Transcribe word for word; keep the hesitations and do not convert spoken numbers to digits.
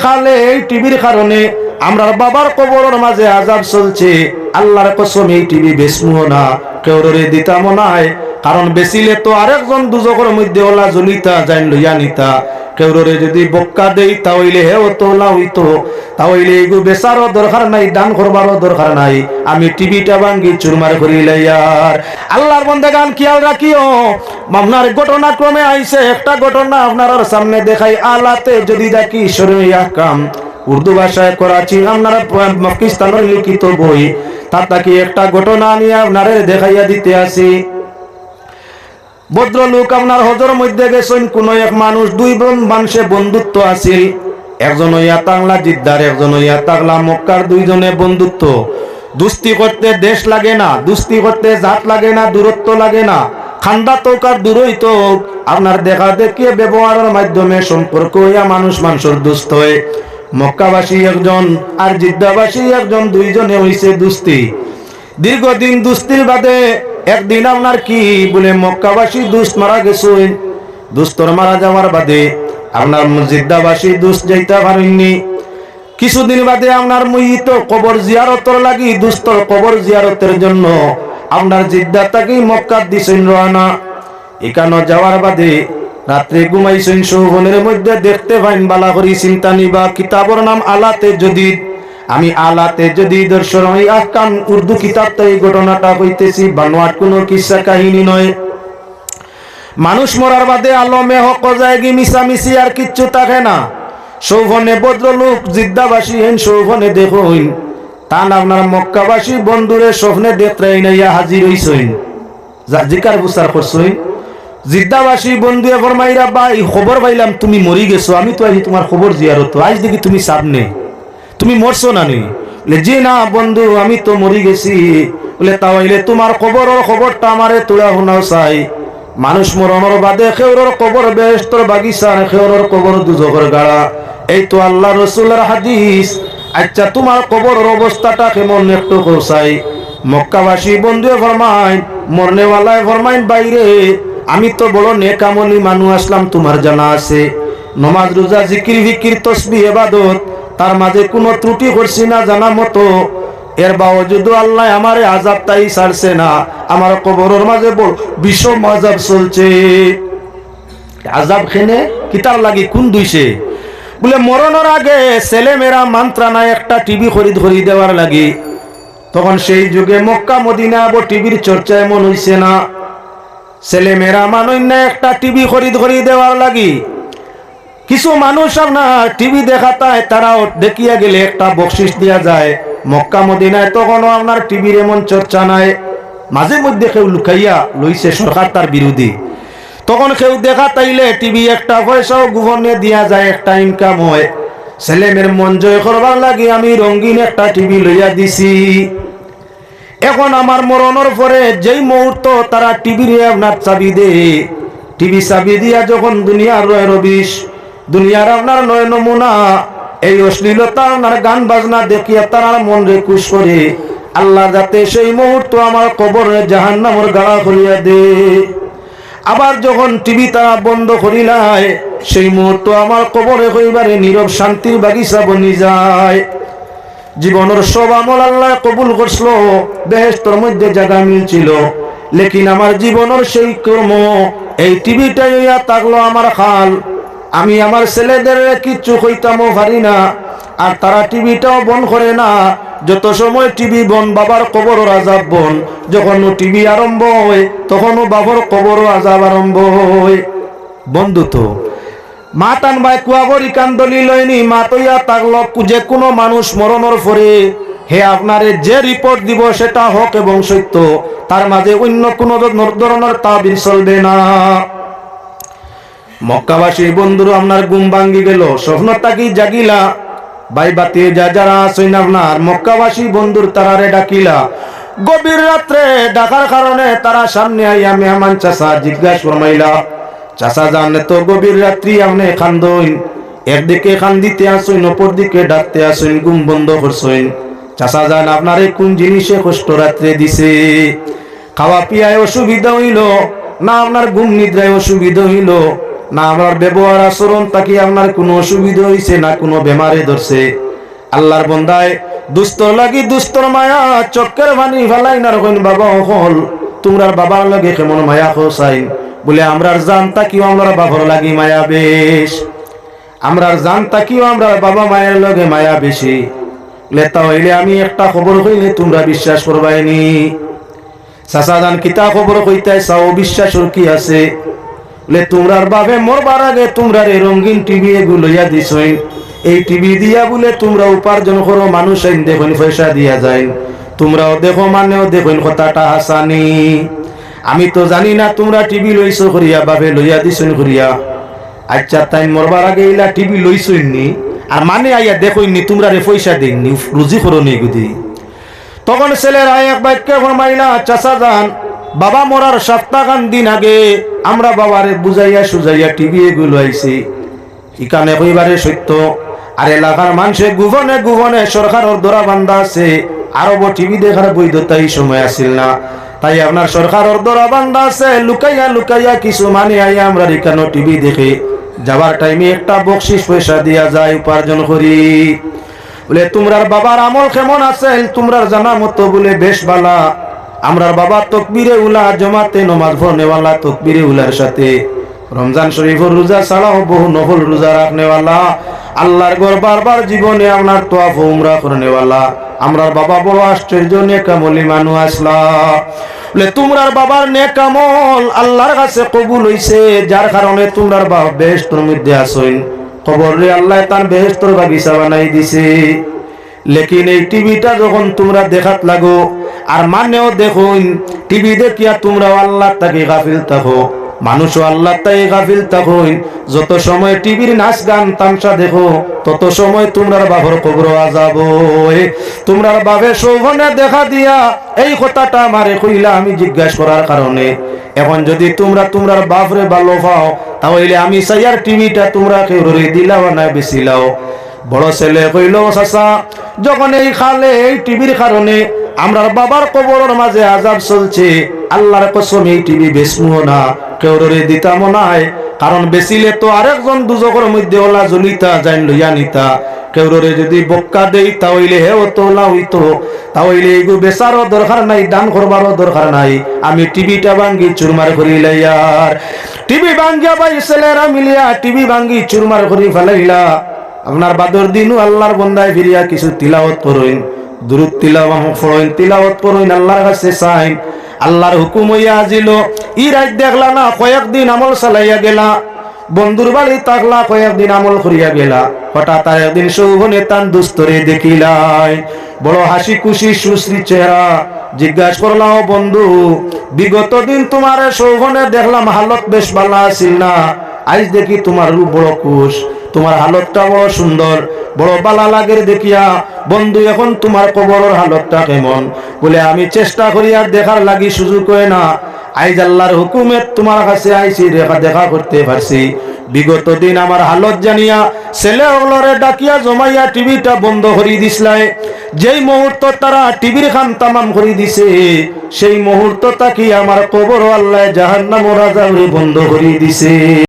কালে এই টিভির কারণে আমরার বাবার কবরর মাঝে আযাব চলছে। আল্লাহর কসম, এই টিভি বেচমুও না, কেউররে দিতামও নায়। কারণ বেচিলে তো আরেকজন দুজখর মধ্যে অলা জ্বলিতা, জাইন লইয়া নিতা। কেউররে যদি বক্কা দেই, তা অইলে হেও তো অলা অইতো। তা অইলে এইগু বেচারও দরকার নাই, দান করবারও দরকার নাই। আমি টিভিটা ভাঙ্গি চুরমার করি লাইয়ার। আল্লাহর বন্দেগান, খিয়াল রাখিও, আপনার ঘটনাক্রমে আইছে, একটা ঘটনা আপনারার সামনে দেখাই। আলাতে যদি দেখি শরীয়তে আহকাম, উর্দু ভাষায় করাচি, আপনারা প-, পাকিস্তানর লিখিত বই, তার থাকি একটা ঘটনা আনিয়া আপনারে দেখাইয়া দিতে আছি। ভদ্রলোক আপনার হজর মধ্যে গেছইন, কুনু এক মানুষ, দুই জন মানষে বন্ধুত্ব আছিল, একজন অইয়া তাংলা জিদ্দার, একজন অইয়া তাংলা মক্কার, দুইজনে বন্ধুত্ব। দুস্তি করতে দেশ লাগে না, দুস্তি করতে জাত লাগে না, দূরত্ব লাগে না, খান্দা তৌকার দূরই তো, আপনার দেখা দেখি ব্যবহারর মাধ্যমে সম্পর্ক অইয়া মানুষ মানষর দুস্ত অয়। মক্কাবাসী একজন আর জিদ্দাবাসী একজন, দুইজনে অইছে দুস্তি। দীর্ঘদিন দুস্তির বাদে একদিন আপনার কি বলে মক্কাবাসী দুস্ত মারা গেছইন। দুস্তর মারা যাওয়ার বাদে আপনার জিদ্দাবাসী দুস্ত যাইতা পারইননি। কিছুদিন বাদে আপনার মইয়িতর কবর জিয়ারতর লাগি, দুস্তর কবর জিয়ারতর জন্য আপনার জিদ্দা থাকি মক্কাত দিছইন রওয়ানা। ইকানো যাওয়ার বাদে রাত্রে ঘুমাইছইন, সৌফনের মধ্যে দেখতে পাইন, বালা করি চিন্তা নিবা, কিতাবর নাম আলাতে জদিদ। আমি আলাতে জদিদর শরহি আহকাম উর্দু কিতাবটা এই ঘটনাটা কইতেছি, বানোয়াট কুনু কিচ্ছা কাহিনী নয়। মানুষ মরার বাদে আলমে হক যায়গি, মিছামিছি আর কিচ্ছু থাকে না। সৌফনে ভদ্রলোক জিদ্দাবাসী হেন সৌফনে দেখইন, তান আপনার মক্কাবাসী বন্ধুরে স্বপ্নে দেখরা ইনাইয়া হাজির অইছইন। যা-, জিকার পুচার করছইন। জিদ্দাবাসী বন্ধুয়ে ফরমাইরা, "ভাই, খবর পাইলাম তুমি মরি গেছো, আমি তো আইছি তুমার কবর জিয়ারত, আইজ দেখি তুমি সামনে, তুমি মরছো না নি?" বলে, "জি না বন্ধু, আমি তো মরি গেছি।" বলে, "তা অইলে তুমার কবরর খবরটা আমারে থুড়া হুনাও চাই। মানুষ মরণর বাদে কেউরর কবর বেহেশতর বাগিচা, আর কেউরর কবর দুজখর গাড়া। এই তো আল্লাহর রসুলর হাদিস। আচ্ছা, তুমার কবরর অবস্থাটা কেমন একটু কও চাই।" মক্কাবাসী বন্ধুয়ে ফরমাইন, মরনেওয়ালায় ফরমাইন, "ভাইরে, আমি তো বড় নেক আমলি মানুষ আছলাম, তুমার জানা আছে। নমাজ, রোজা, জিকির, ফিকির, তসবিহ, ইবাদত, তার মাঝে কুনু ত্রুটি করছি না জানা মতো। এর বাওজুদও আল্লায় আমারে আযাব তাই ছাড়ছে না, আমার কবরর মাঝে বড় বিষম আযাব চলছে।" আযাব কেনে? কিতার লাগি? কুন দুষে? বলে, মরণর আগে ছেলেমেয়েরা মান্ত্রানা একটা টিভি খরিদ করি দেওয়ার লাগি। তখন সেই যুগে মক্কা মদিনা আবো টিভির চর্চা এমন অইছে না। ছেলেমেয়েরা মানইন না একটা টিভি খরিদ করি দেওয়ার লাগি। কিছু মানুষ আপনার টিভি দেখাতায়, তারাও দেখিয়া গেলে একটা বকশিশ দিয়া যায়। মক্কা মদিনায় তখনও আপনার টিভির এমন চর্চা নাই। মাঝে মধ্যে কেউ লুকাইয়া লইছে, সরকার তার বিরোধী। তখন কেউ দেখাত আইলে টিভি একটা পয়সাও গোপনে দিয়া যায়, একটা ইনকাম হয়। ছেলেমেয়ের মন জয় করবার লাগি আমি রঙিন একটা টিভি লইয়া দিছি। এখন আমার মরণর পরে যেই মুহূর্ত তারা টিভিরে আপনার চাবি দে, টিভি চাবি দিয়া যখন দুনিয়ার রয় রবিশ, দুনিয়ার আপনার নয় নমুনা, এই অশ্লীলতা আপনার গান বাজনা দেখিয়া তারার মনরে খুশ করে, আল্লাহ যাতে সেই মুহূর্ত আমার কবররে জাহান্নামর গাড়া করিয়া দে। আবার যখন টিভি তারা বন্ধ করিলায়, সেই মুহূর্ত আমার কবর একেবারে নীরব শান্তির বাগিচা বনি যায়। জীবনর সব আমল আল্লায় কবুল করছিল, বেহেশতর মধ্যে জাগা মিলছিল, লেকিন আমার জীবনর সেই কর্ম, এই টিভিটাই অইয়া থাকলো আমার হাল। আমি আমার ছেলেদেররে কিচ্ছু কইতামও পারি না, আর তারা টিভিটাও বন্ধ করে না। যত সময় টিভি বন্ধ, বাবার কবরর আযাব বন্ধ। যখনউ টিভি আরম্ভ হয়, তখনউ বাবার কবরর আযাব আরম্ভ হয়। বন্ধু তো মাতান ভাই কুয়াবরি কান দলিল অয়নি, মাতইয়া থাকলো, কু-, যে কুনু মানুষ মরণর পরে হে আপনারে যে রিপোর্ট দিব সেটা হক এবং সত্য, তার মাঝে অন্য কুনু ধর-, ধরনর তাবির চলবে না। মক্কাবাসী বন্ধুর আপনার ঘুম ভাঙ্গি গেল, স্বপ্ন থাকি জাগিলা, ভাই ভাতিজা যারা আছইন আপনার মক্কাবাসী বন্ধুর তারারে ডাকিলা। গভীর রাত্রে ডাকার কারণে তারা সামনে আইয়া মেহমান চাচা জিজ্ঞাসা ফরমাইলা, "চাচা জান, এত গভীর রাত্রি আপনে কান্দইন, একদিকে কান্দিতে আছইন, অপর দিকে ডাকতে আছইন, ঘুম বন্ধ করছইন। চাচা জান, আপনারে কুন জিনিসে কষ্ট রাত্রে দিছে? খাওয়া পিয়ায় অসুবিধা অইলো, না আপনার ঘুম নিদ্রায় অসুবিধা অইলো, না আমরার ব্যবহার আচরণ থাকি আপনার কুনু অসুবিধা অইছে, না কুনু বেমারে ধরছে। আল্লার বন্দায় দুস্তর লাগি দুস্তর মায়া, চক্ষর পানি ফালাইন আর কইন, "বাবা অকল, তুমরার বাবার লগে কেমন মায়া কও চাইন?" বুলে, "আমরার জান থাকিও আমরার বাবার লাগি মায়া বেশ, আমরার জান থাকিও আমরার বাবা মায়ের লগে মায়া বেশি।" বুলে, "তা অইলে আমি একটা খবর কইলে তুমরা বিশ্বাস করবায়নি।" "চাচা যান, কিতা খবর কইতায় চাও, বিশ্বাসর কি আছে?" বুলে, "তুমরার বাফে মরবার আগে তুমরারে রঙিন টিভি এগু লইয়া দিছইন, এই টিভি দিয়া বুলে তুমরা উপার্জন করো, মানুষ আইন দেখইন পয়সা দিয়া যাইন, তুমরাও দেখো মানেও দেখইন, কথাটা হাছানি। আমি তো জানি না তুমরা টিভি লইছো করিয়া, বাফে লইয়া দিছইন করিয়া। আচ্ছা, তাইন মরবার আগে ইলা টিভি লইছইন নি, আর মানে আইয়া দেখইন নি, তুমরারে পয়সা দেইন নি, রুজি করো নি গুদি?" তখন ছেলেরা এক বাক্যে ফরমাইলা, "চাচা যান, বাবা মরার সপ্তাহখান দিন আগে আমরা বাবারে বুঝাইয়া সুঝাইয়া টিভি এগু লইছি।" ইখানে কইবারে সত্য। আর এলাকার মানষে গোপনে গোপনে, সরকারর ধরা বান্ধা আছে, আরবো টিভি দেখার বৈধতা ই সময় আছিল না, তাই আপনার সরকারর ধরা বান্ধা আছে, লুকাইয়া লুকাইয়া কিছু মানে আইয়া আমরার ইখানো টিভি দেখে, যাবার টাইমে একটা বকশিস পয়সা দিয়া যায়, উপার্জন করি। বুলে, "তুমরার বাবার আমল কেমন আছিল?" "তুমরার জানা মতো বুলে বেশ বালা। আমরার বাবা তকবিরে উলা, জমাতে নমাজ পড়নেওয়ালা, তকবিরে উলার সাথে রমজান শরীফর রোজা ছাড়াও বহু নফল রোজা রাখনেওয়ালা, আল্লার ঘর বারবার জীবনে আপনার তোয়াফ ও উমরা করনেওয়ালা। আমরার বাবা বড় আশ্চর্য নেক আমলি মানুষ আছলা।" বুলে, "তুমরার বাবার নেক আমল আল্লার কাছে কবুল অইছে, যার কারণে তুমরার বাপ বেহেশতর মধ্যে আছইন। কবররে আল্লায় তান বেহেশতর বাগিচা বানাই দিছে। লেকিন এই টিভিটা যখন তুমরা দেখাত লাগো, আর মানেও দেখইন, টিভি দেখিয়া তুমরাও আল্লার থাকি গাফিল থাকো, মানুষও আল্লার থাকি গাফিল থাকইন। যত সময় টিভির নাচ গান তামশা দেখো, তত সময় তুমরার বাপর কবরো আজাব অয়।" তুমরার বাপে সৌভনে দেখা দিয়া এই কথাটা আমারে কইলা, আমি জিজ্ঞাস করার কারণে। এখন যদি তুমরা তুমরার বাপরে ভালো পাও, তা অইলে আমি চাইয়ার টিভিটা তুমরা কেউরে দিলাও না বেচিলাও। বড় ছেলে কইল, "চাচা, যখন এই কালে এই টিভির কারণে আমরার বাবার কবরর মাঝে আজাব চলছে, আল্লার কসম এই টিভি বেচমুও না, কেউরে দিতামও নায়, কারণ বেচিলে তো আরেকজন দুজখর মধ্যে ওলা জ্বলিতা যাইন লইয়া নিতা, কেউরে যদি বক্কা দেই তা অইলে হেও তো ওলা অইতো, তা অইলে এইগু বেচারও দরকার নাই, দান করবারও দরকার নাই, আমি টিভিটা ভাঙ্গি চুরমার করি লাইয়ার।" টিভি ভাঙ্গিয়া ভাই ছেলেরা মিলিয়া টিভি ভাঙ্গি চুরমার করি ফালাইলা। আপনার বাদর দিনও আল্লার বন্দায় ফিরিয়া কিছু তিলাওত পড়ইন, দুরুদ তিলাওয়াত পড়ইন, তিলাওত পড়ইন, আল্লার কাছে চাইন। আল্লার হুকুম অইয়া আজিল, ই রাইত দেখলা না, কয়েকদিন আমল চালাইয়া গেলা, বন্ধুর বাড়ি থাকলা, কয়েকদিন আমল করিয়া গেলা, হঠাৎ আর একদিন সৌভনে তান দুস্তরে দেখিলাই, বড় হাসি খুশি সুশ্রী চেহারা। জিজ্ঞাস করলা, "ও বন্ধু, বিগত দিন তুমারে সৌভনে দেখলাম, হালত বেশ বালা আছিল না, আইজ দেখি তুমার রূপ বড় খুশ, তুমার হালতটা বড় সুন্দর, বড় বালা লাগের দেখিয়া। বন্ধু, এখন তুমার কবরর হালতটা কেমন?" বুলে, "আমি চেষ্টা করি আর দেখার লাগি সুযোগ অয় না, আইজ আল্লার হুকুমে তুমার কাছে আইছি, দেখা, দেখা করতে পারছি। বিগত দিন আমার হালত জানিয়া ছেলে অকলরে ডাকিয়া জমাইয়া টিভিটা বন্ধ করি দিছলায়। যেই মুহূর্ত তারা টিভির কাম তামাম করি দিছে, সেই মুহূর্ত থাকি আমার কবরও আল্লায় জাহান্নামর আজাবরে বন্ধ করি দিছে।"